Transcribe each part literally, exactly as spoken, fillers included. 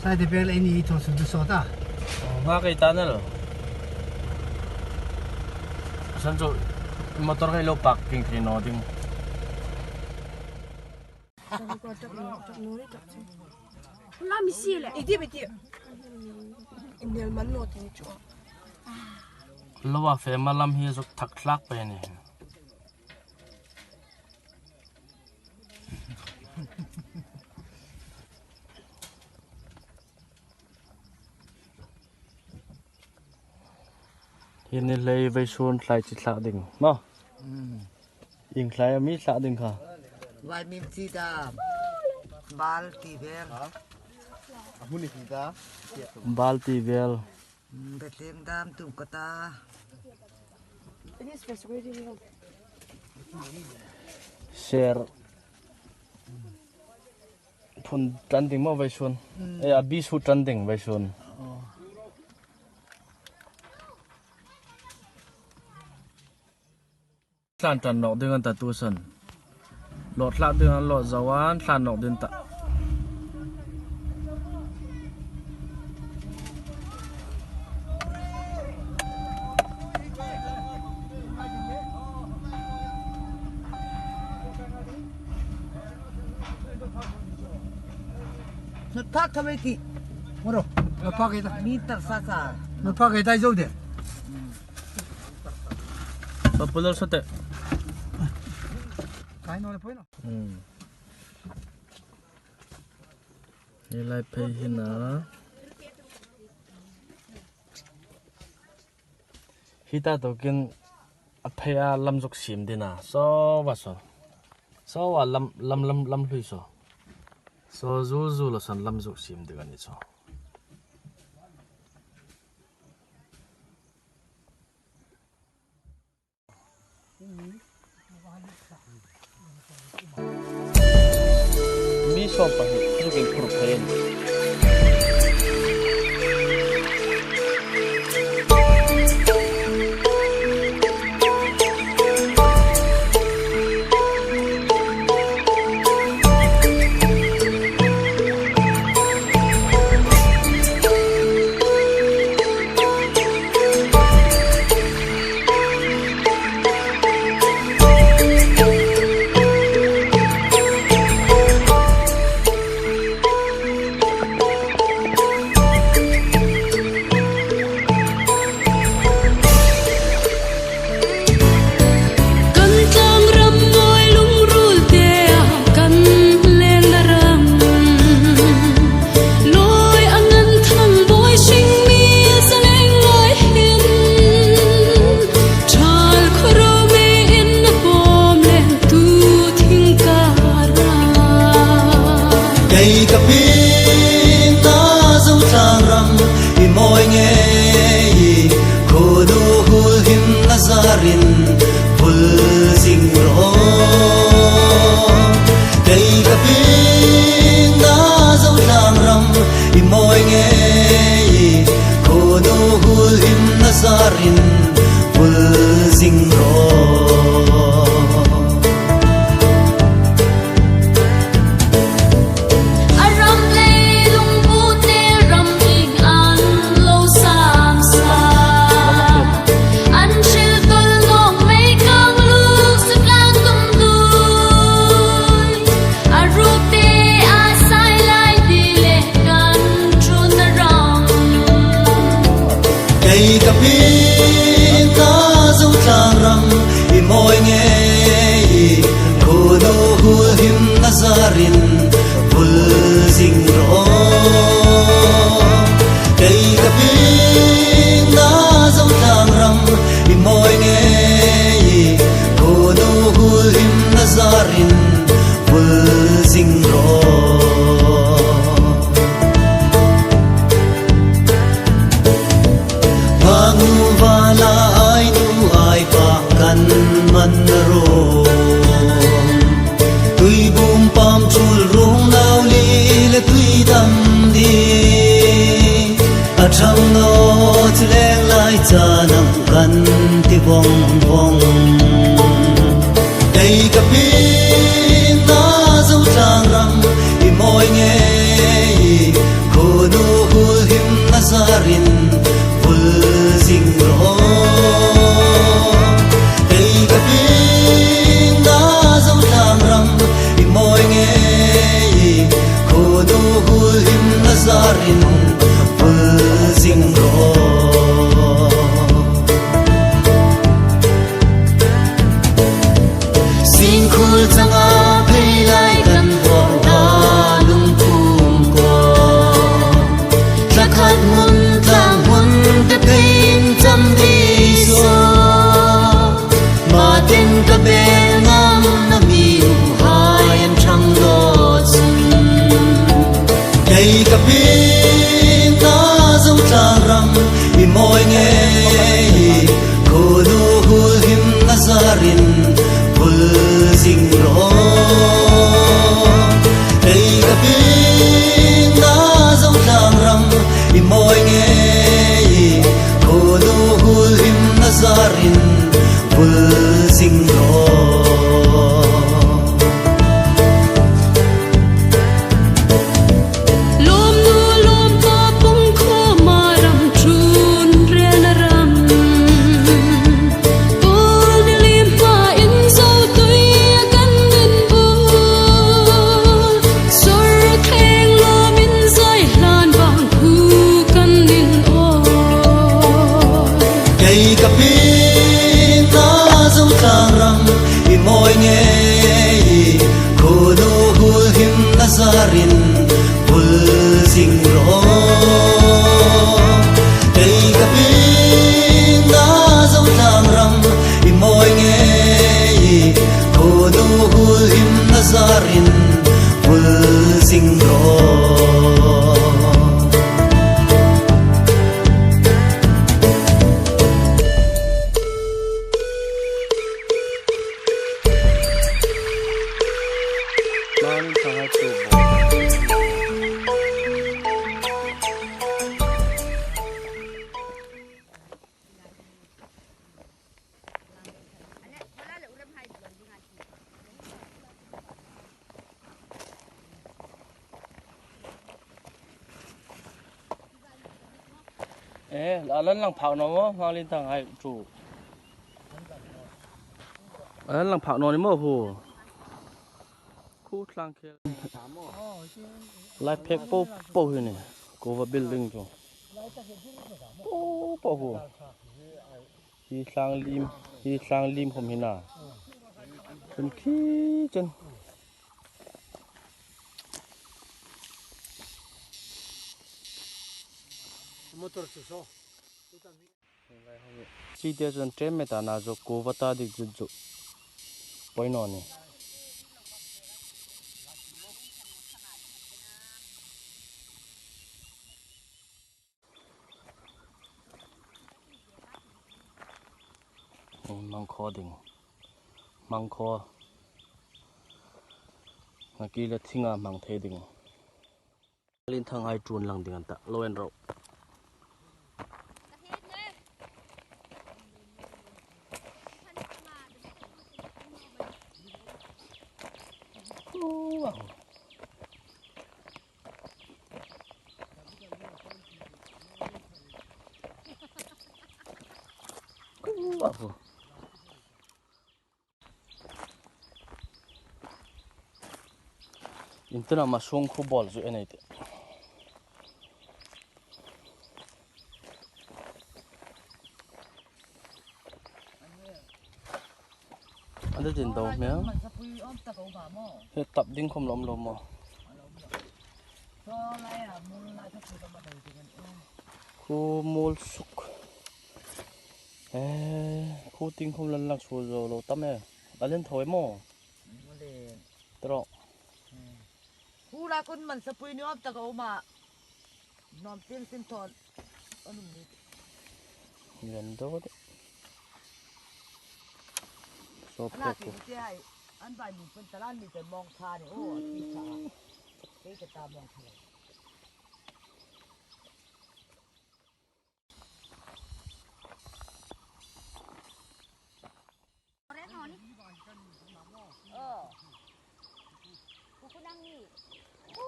Ate pel ini i thawsuk du sawta. Nga kei ta na lo. San chu motor kei lo parking thei naw ding. Lam i si le. Iti, iti. Inel man naw ti chu. Lo a fe ma lam hi zuk thak thlak pe ni. Hi ni hlei vawisun thlai chi thlak ding maw? Mm. Ieng thlai a mi thlak ding kha? Vaimim chi dam. Bal ti vel. A hmun hi ta. Bal ti vel. Mm, Bethlehem dam tum ka ta. Ser. Phun tan ding maw vawisun? Mm. E, a bi su tan ding vawisun. Oh. Tlan tan nawk ding an ta tu san. Lo thlak ding an lo zawan tlan nawk ding ta. Hnawt phak kha mei ti. Moro. Hnawt phak ei ta. Meter sa sa. Hnawt phak ei ta zo de. Ba pulal sa te. Kai no le poi no. Hmm. Hi lai phei hi na. Hi ta to kin a phei a lam zuk sim ding a. Saw va saw. Saw va lam, lam, lam, lam hlui saw. Saw zu zu lo san lam zuk sim ding a ni saw. Mi sawm pahni zuk inphur phei a nih. Kan tlangram mawi lungruol te a kan leng na ram. Lawi a ngan thang bawi hring mi zaleng lawi hin. Thal khawro me in a pawm leng tu thing ka ra. Kei ka pin ta zo tlangram i mawi ngei i, khuonu hul him na zarin vul zing ro. Kei ka pin ta zo tlangram i mawi ngei i, khuonu hul him na zarin vul zing ro. A ram leilung pute ram hing an lo sam sa. An hril tol nawk mei kang lu su kang tum dui. A ruk te a sai lai ti le kan ṭhutna ram. Kei ka pin ta zo tlangram i mawi ngei i, khuonu hul him na zarin vul zing ro. Kei ka pin ta zo tlangram i mawi ngei i, khuonu hul him na zarin vul zing ro. Manu vala ai nu ai pa kan man na ro. Tuibum pam chul rung nau li le tui dam di. A thang no chu leng lai cha nang kan ti vong vong. Kei ka pin ta zo tlangram i mawi ngei i, khuonu Zarin vul zing ro. Eh, a lan lang phak naw maw, Hmanglinthang hai chu. A lan lang phak naw ni maw hu. Khu tlang khel. Lai phek po po hi ni. Kuva building chu. Po po hu. Hi tlang lim, hi tlang lim khom hi na. Chun khi chen. Motor chu so. Chi te chun ṭem met a na zo kuva ta dik zut zu. Poi naw ni. Hmangkhaw ding. Hmangkhaw. Ngaki le thinga hmang thei ding. Hmanglinthang hai ṭun lang ding an ta. Lo en ro. Intina ma sung khu bol zu enei te. Ande din do me. He tap ding khom lom lom mo. Khu mol suk. Eh, khu ting khom lan lang su zo lo tam e. Alen thoi mo. Tro. Khu la kun man sapui ni om tak a um a. Nom tin tin thon. Anum ni. Len do de. So pe ko. An bai mun pun talan ni te mong tha ni. O, ti tha. Kei ka ta mong tha.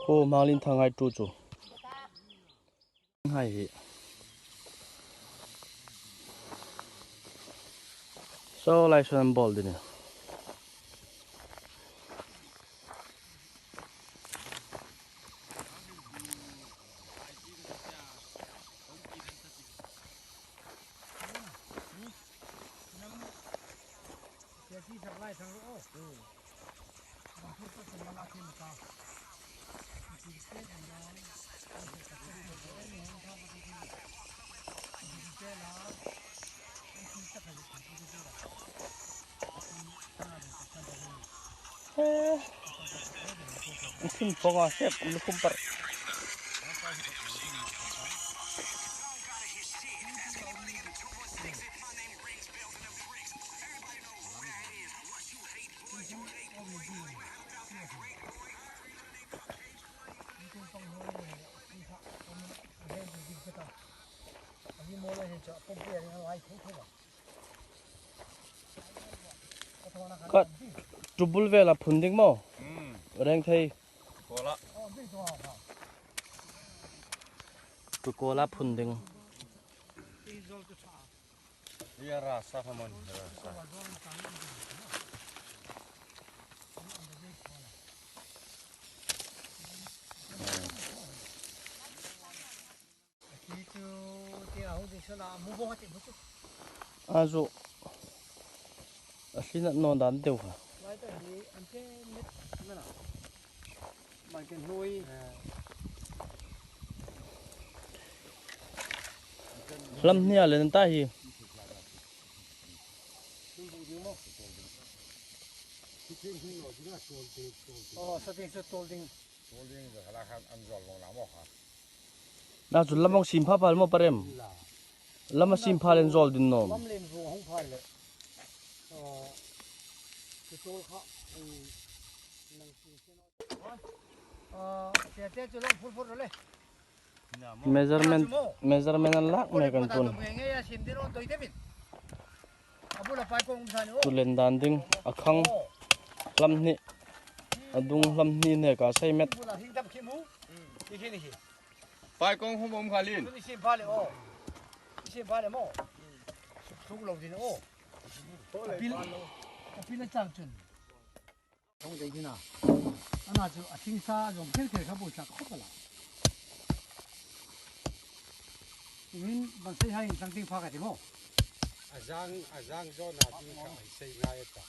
Khu Hmanglinthang hai ṭu chu. Hai hi. So lai saw an bol ding a. Eh, sin ponga sep lukum par. Ka tubul vela phun ding maw? Hmm. Reng thei. Kola. Tu kola phun ding. Iya rasa pha mon, rasa. A zo. A hlin a nawn dan deu kha. Lam hnia le nan ta hi. Aw, sa ding, sa tawl ding. Na chu lam hung sim pha pha le maw, Parem? Lam a sim pha le inzawl ding naw. Lam le inzawl hung pha le. Aw, chu tawl kha, um, nang sim se naw. Aw, te te chu lo phur phur le. Measurement, measurement an lak mek an tun. Tulen dan ding a khang hlam hni, a dung hlam hni ne ka sei met. Pai kong hum um khalin. Apil, apil a chang chun. Hung dei ding a. Ana chu a thing sa zawng kher kher kha buoi thlak khawp a la. Min ban sei hai in sang ting pha ka ti maw. A zang, a zang zawn a ding kha sei ngai ta.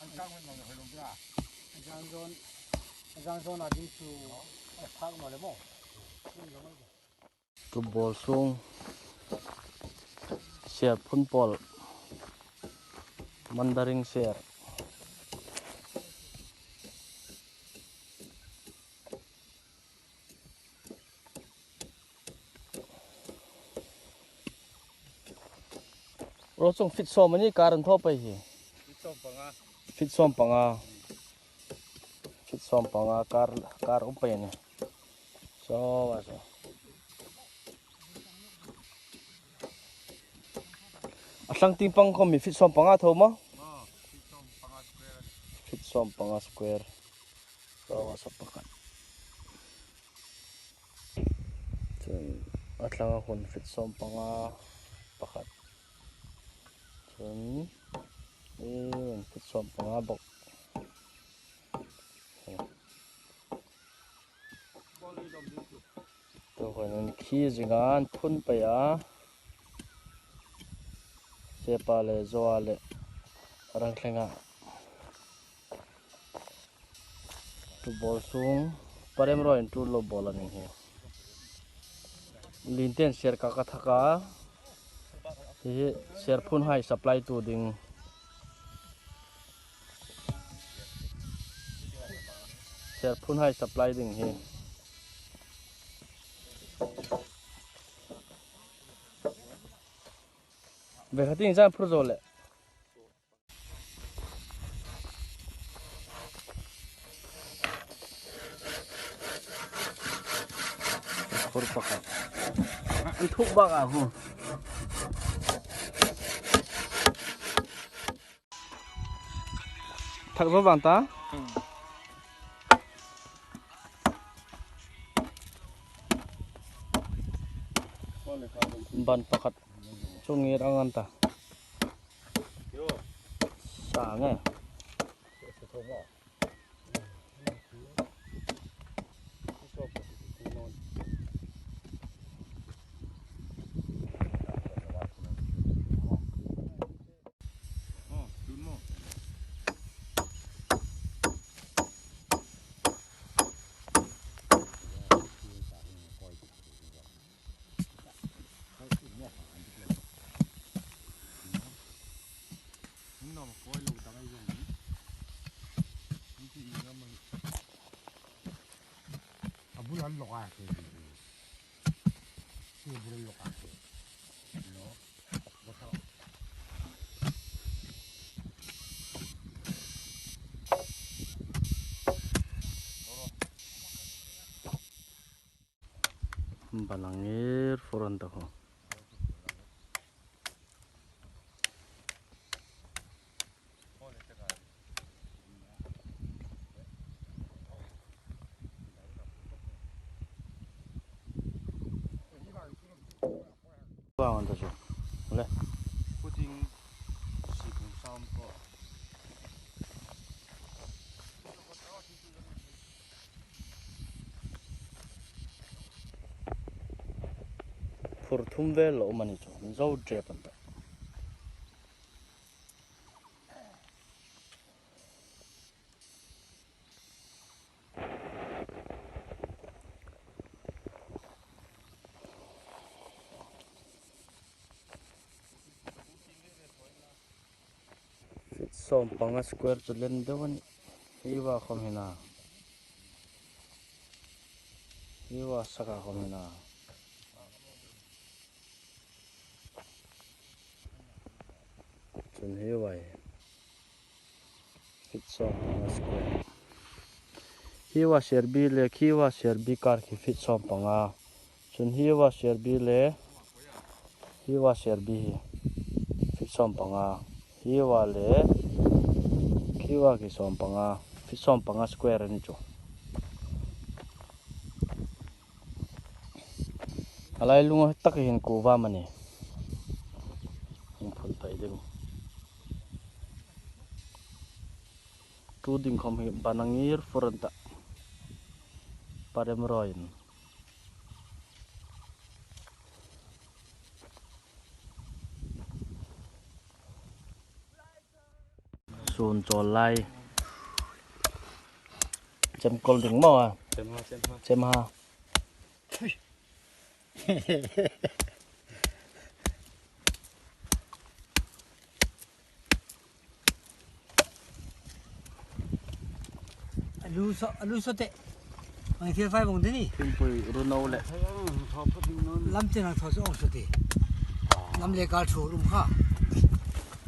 An sang min mang hoi lo ding a. A zang zawn, a zang zawn a ding chu a phak maw le maw. Chu bol sung ser phun pawl, mandarin ser. Ro chung fit sawm a ni kar an thaw pei hi. Fit sawm panga. Fit sawm panga. Fit sawm panga kar, kar um pei a ni. So, a so. A thlang ting pang khom hi fit sawm panga thaw maw? Fit sawm panga square. So, a so pakhat. Chun, a thlang a hun fit sawm panga pakhat. Chun, i hun fit sawm panga bawk. Tu khawm an khi zinga an phun pei a. Sepa le Zoa le Rangthlenga. Tu bol sung Parem ro in tu lo bol a ning hi. Lien ten ser ka ka thak a. Hi hi ser phun hai supply tu ding. Ser phun hai supply ding hi. Ve kha ting zan phur zo le. Phur pakhat. An thuk bak a hu. Thak zo van ta. Ban pakhat. Chung ngir ang an ta. Sa nge. A bul an lawk a, a bul an lawk a. Balangir foran ta ho. Ba ngan ta chu. Le. Puting si kum sam ko. Phur thum vel lo mani chu. Zo tre pan ta. Feet sawm panga square chu len deu a nih. Hi va khom hi na. Hi va saka khom hi na. Chun hi va hi. Feet sawm panga square. Hi va serbi le, hi va serbi kar khi feet sawm panga. Chun hi va serbi le, hi va serbi hi feet sawm panga. Hi va le, hi va khi sawm panga. Feet sawm panga square a ni chu. A lai lung tak hin kuva mani. Hung phun thei ding. Tu ding khom hi banangir furanta. Parem roin. Sun chawl lai. Chem kol ding maw a? Chem ha, chem ha. Chem ha. A lu saw, a lu saw te. Ang thil fai vong te ni. Thingpui ru no le. Lam chen ang thaw chu ang saw te. Lam le kar thu rum kha.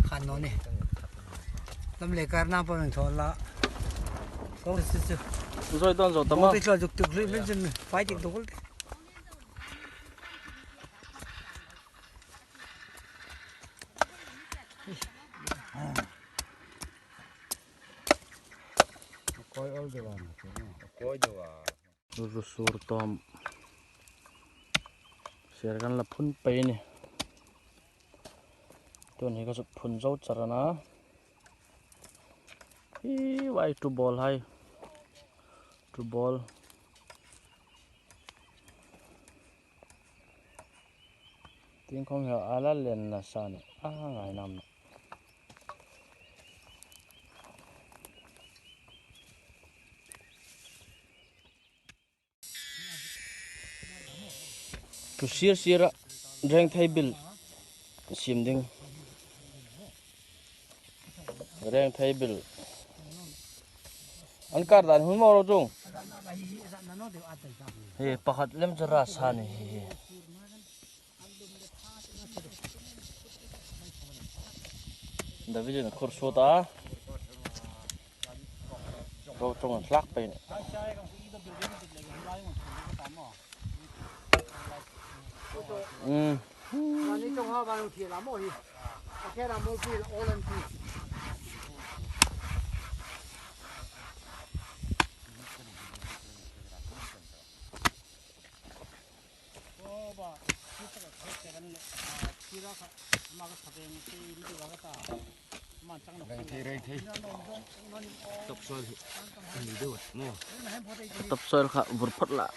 Khan no ni. Lam le kar na pa ang thaw la. Thaw chu chu. Zoi don zo ta ma. Te thaw zuk tuk hlui men chen fai tik tuk. Koi ol de wan. Koi de wan. Ru sur tom. Ser kan la phun pei ni. Tun hi ka suk phun zo char a na. Hi vai tu bol hai. Tu bol. Ting khom hi a la len nasa ni. A ngai nam. Tu sir sir a rengthei bil sim ding. Rengthei bil. An kar dan hun maw ro chung. Hi pakhat lem chu ra sa ni hi hi. David in khur suot a. Ro chung an hlak pei ni. Um. Ani chung ha ba nu thi la mo hi. A khe ra mo pi la o lan pi. Rengthei, rengthei. Top soil hi. Ni deu mo. Top soil kha vur phot la.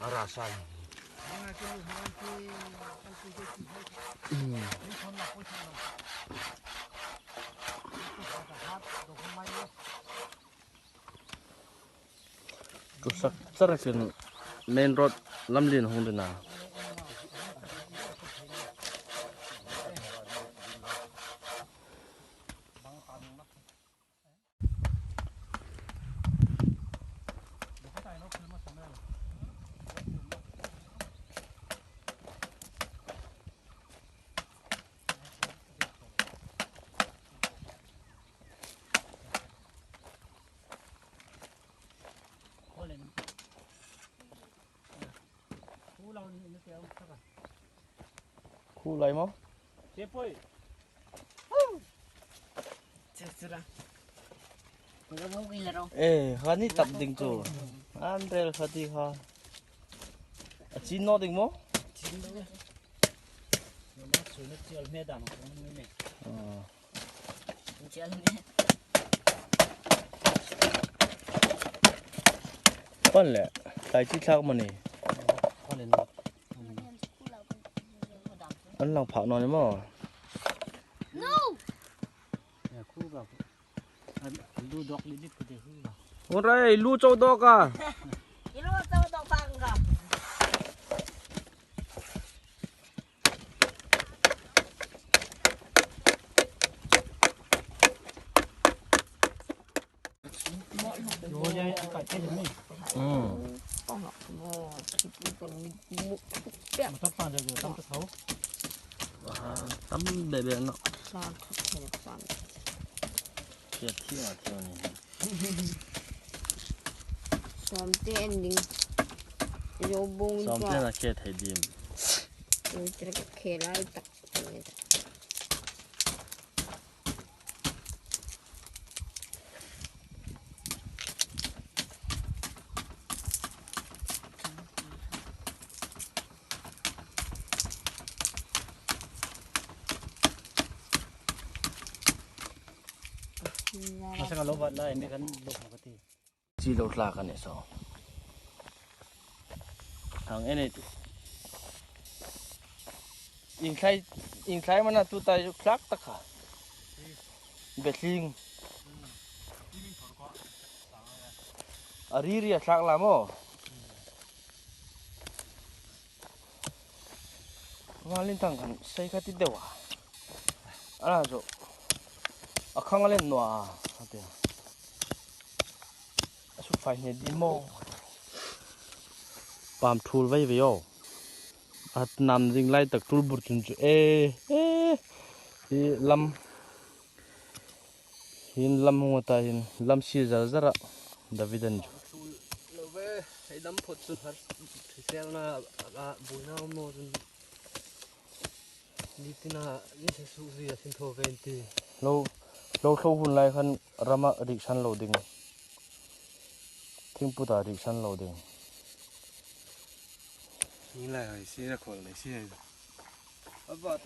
A ra sa. Tu sak char a kin main road lam lien hung ding a. Khu lai maw? Eh, kha ni tap ding chu. An rel kha ti kha. A chin naw ding maw? Ah. Pan le, tai chi thlak mani. An lang phak naw ni maw. No. Hung rei, lu cho dawk a. I lu cho dawk pang ka. Hmm. Tam be be no. Thiang, thiang, thiang ni. Sawmte an ding. Zo bung. Sawmte na khe thei dim. Intera khe lai tak. Masa ka lo vat lai, mi kan lo ka ti. Chi lo tla ka ne so. Thang ene tu. Intlai, intlai mana tu tai tlak ta kha. Betling. A ri ri a tlak la mo. Ngalin tang kan sei ka ti dewa. Ala zo. A khang alen noa. Ate. A suk fai ne di mo. Pam thul vai vai o. At nam ding lai tak tul bur chun chu. E, e. Hi lam. Hin lam hung ta hin. Lam si zar zar a. David an chu. Lo ve, hei dam phot chu har. Selna a buina mo chun. Ni tina, ni se su zia sin tho ven ti. Lo, lo thlo hun lai khan rama rik san lo ding. Thingputa rik san lo ding. Ni lai hai si ra khol lai si hai. Avat,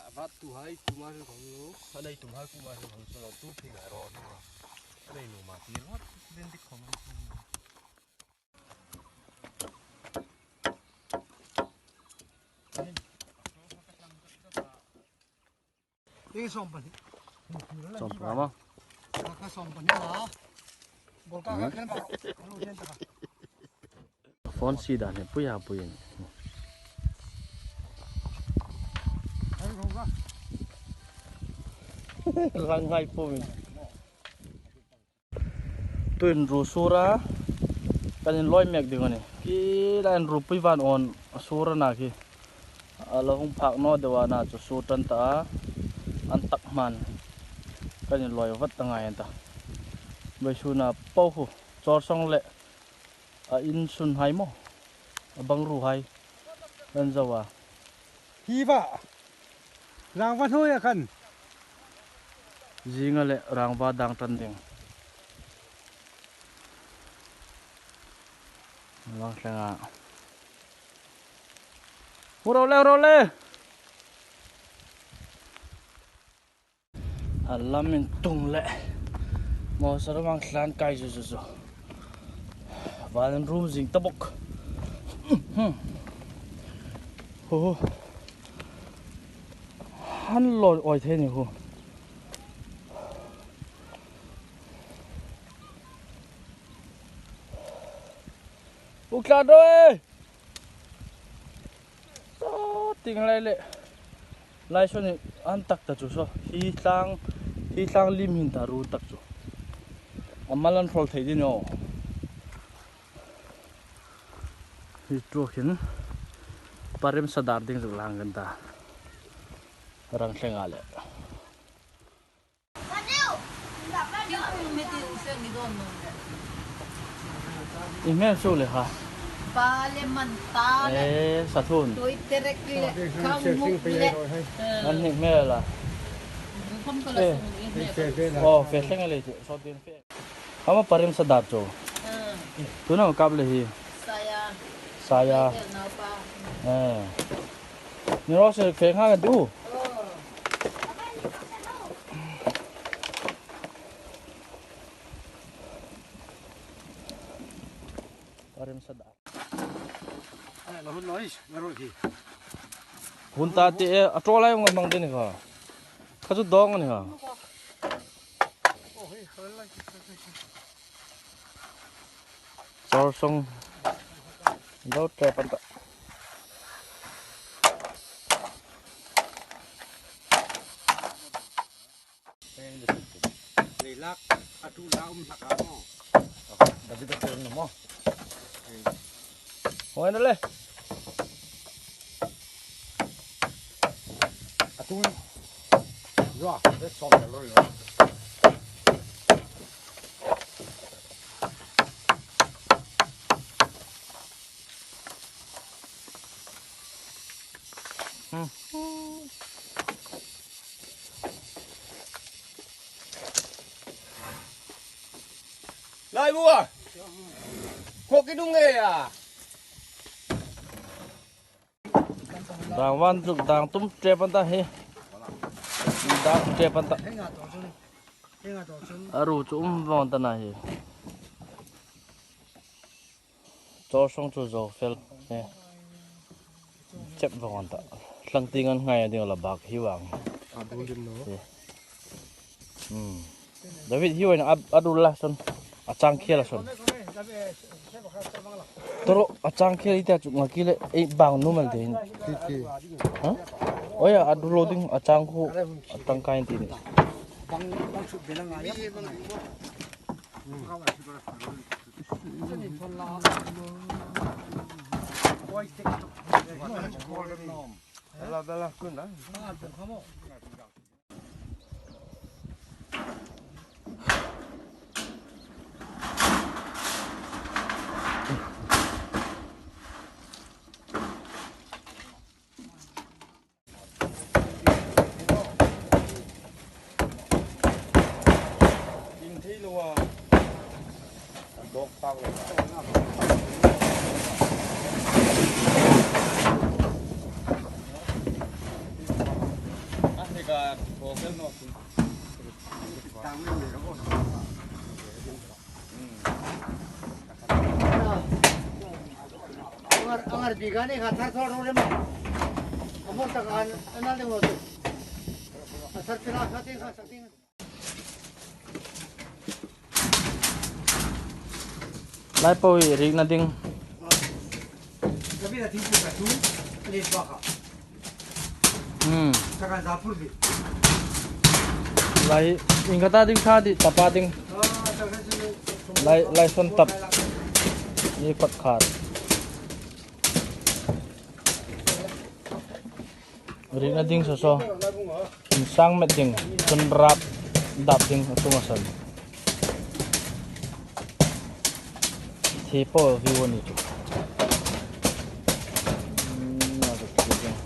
avat tu hai kuma hi khom lo. Anai tu hai kuma hi khom lo tu phi ngai ro. Anai nu ma ti lo. Din dik khom lo. Sawm pahni. Sawm pahni ma? Ka sawm pahni ma? Bol ka ka khen ba. Phone si dan he pui ha pui. Lang ngai pui. Tuin ru sura, kan inloi mek ding a nih. Khi la in ru pui van on, sura na khi. A la hung phak naw deu a na chu sur tan ta a. An tak hman. Kan inloi vat ta ngai an ta. Beisuna po khu, chor song le. A in sun hai maw. A bang ru hai. Kan zo a. Hi va. Rangva hnuoia khan. Zinga le rangva dang tan ding. Lang tlenga. Ro le, ro le. A lam in tung le. Mo sa ro mang tlan kai zu zu zu. Van rum zing ta bok. Hu hu. Han lo oi the ni hu. Uk tlan ro e. Saw ting lai le. Lai saw ni an tak ta chu saw. Hi tlang, hi tlang lim hin ta ru tak chu. A mal an hrawl thei ding aw. Hi tuokin. Parem sa dar ding zuk lang kan ta. Rang tlenga le. I hmel su le ha. Pa le man ta le. E, sa thun. Tui terek le, kang muk le. An hnik hmel a. Khom ka la sung i hmel. O, fe thleng le chu. So tin fe. Ama parim sa dar chu. Tu na kap le hi. Saya. Saya. Kel nau pa. E. Ni ro se fe nga du. Parim sa dar. Hun ta ti e, a tro lai ngai mang ding kha. Kha chu dong ni kha. Chor song. Lo tre pan ta. Leilak. A tu la um hlak a maw. David a tel na maw. Hoi na le. A tu. Yo, le sawm le lo yo. Hmm. Lai bua. Ko ki dung e ya. Dang van chu dang tum tre pan ta hi. Dang tre pan ta. A ru chu um vong ta na hi. Chaw song chu zo fel. Eh. Chep vong an ta. Hlangtieng an ngai ding la bak hi vang. A dul dim no. Eh. Hmm. David hi wena a, a dul la son. A chang khel la son. Toro a chang khel ita chu nga kile ei bang nu mal de hin. Ti ti. Ha? Oya a dul lo ding a chang khu a tang kai ti ni. Ding thei lo a. Dawk tak lo. A hek a, ko fel nawk. Angar, angar bigani kha thar thor ro le ma. Amor tak an, anal ding lo. A thar thar kha ting kha sa ting. Lai po i rik na ding. Ka bi na ting ku ka tu, le ba kha. Hmm. Lai, inga ta ding kha di, tapa ding. Lai, lai son tap. Ni pat khar. Rik na ding so so. Insang met ding, sun rap, dap ding, atung asan. Thipo vivo ni chu. Hmm, na chu ti ding.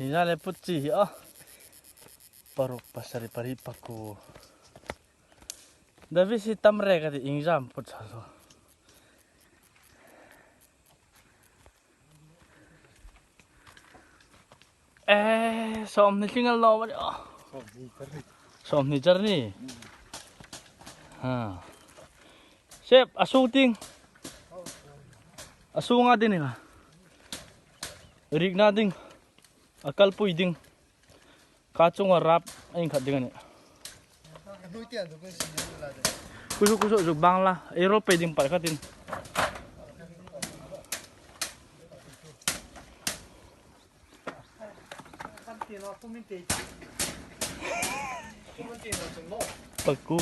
Hina le put chi hi a. Paruk pasari pari paku. David si tam re ka ti ingjam put sa so. Eh, sawmhni tling a lo ma ni. Sawmhni char ni. Ha. Sep, a sung ting. A sunga ding ni ha. Rik na ding. A kalpui ding. Ka chunga rap a inkhat ding a nih. Kusu kusu zuk bang la, ei ro pei ding pal khatin. Paku.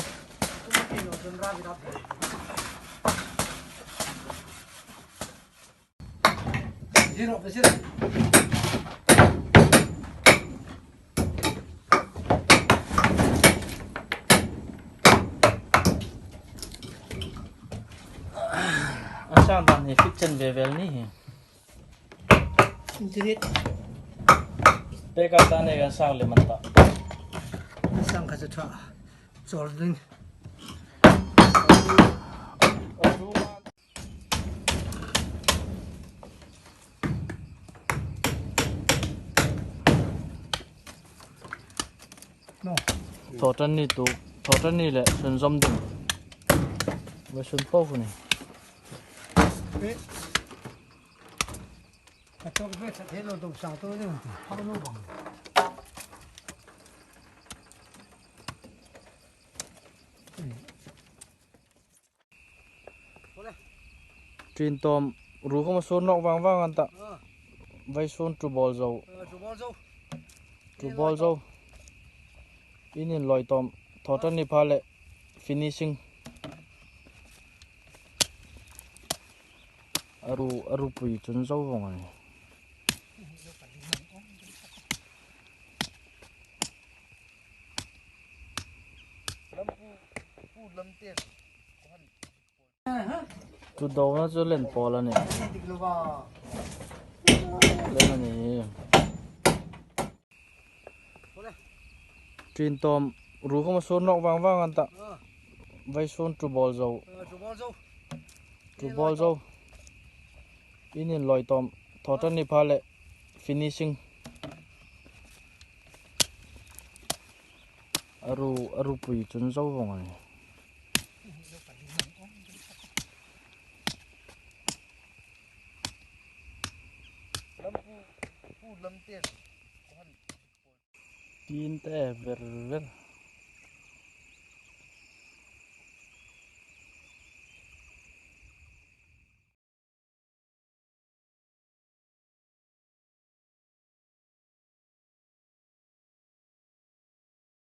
A san dan hi fit chen ve vel ni hi. Injinit. Peka ta ne kan sang le man ta. Sang kha chu tha. Chol ding. No. Thawṭanni tu, thawṭanni le sunzawm ding. Ve sun po khu ni. Ve. Ka chawk ve sa thei lo dawm sang tu ding. Hang lo bang. Ṭin tawm, ru khawm a sur nawk vang vang an ta. Ah. Vawisun ṭu bawl zo. Ah, ṭu bawl zo. Ṭu bawl zo. In inlawi tawm. Thawṭanni pha le finishing. A ru, a ru pui chun zo vawng a nih. Chu dona chu len pawl a nih. Len a nih. Ṭin tawm, ru khawm a sur nawk vang vang an ta. Vawisun ṭu bawl zo. Ṭu bawl zo. In inlawi tawm. Thawṭanni pha le finishing. A ru, a ru pui chun zo vawng a nih. Tin te ver ver.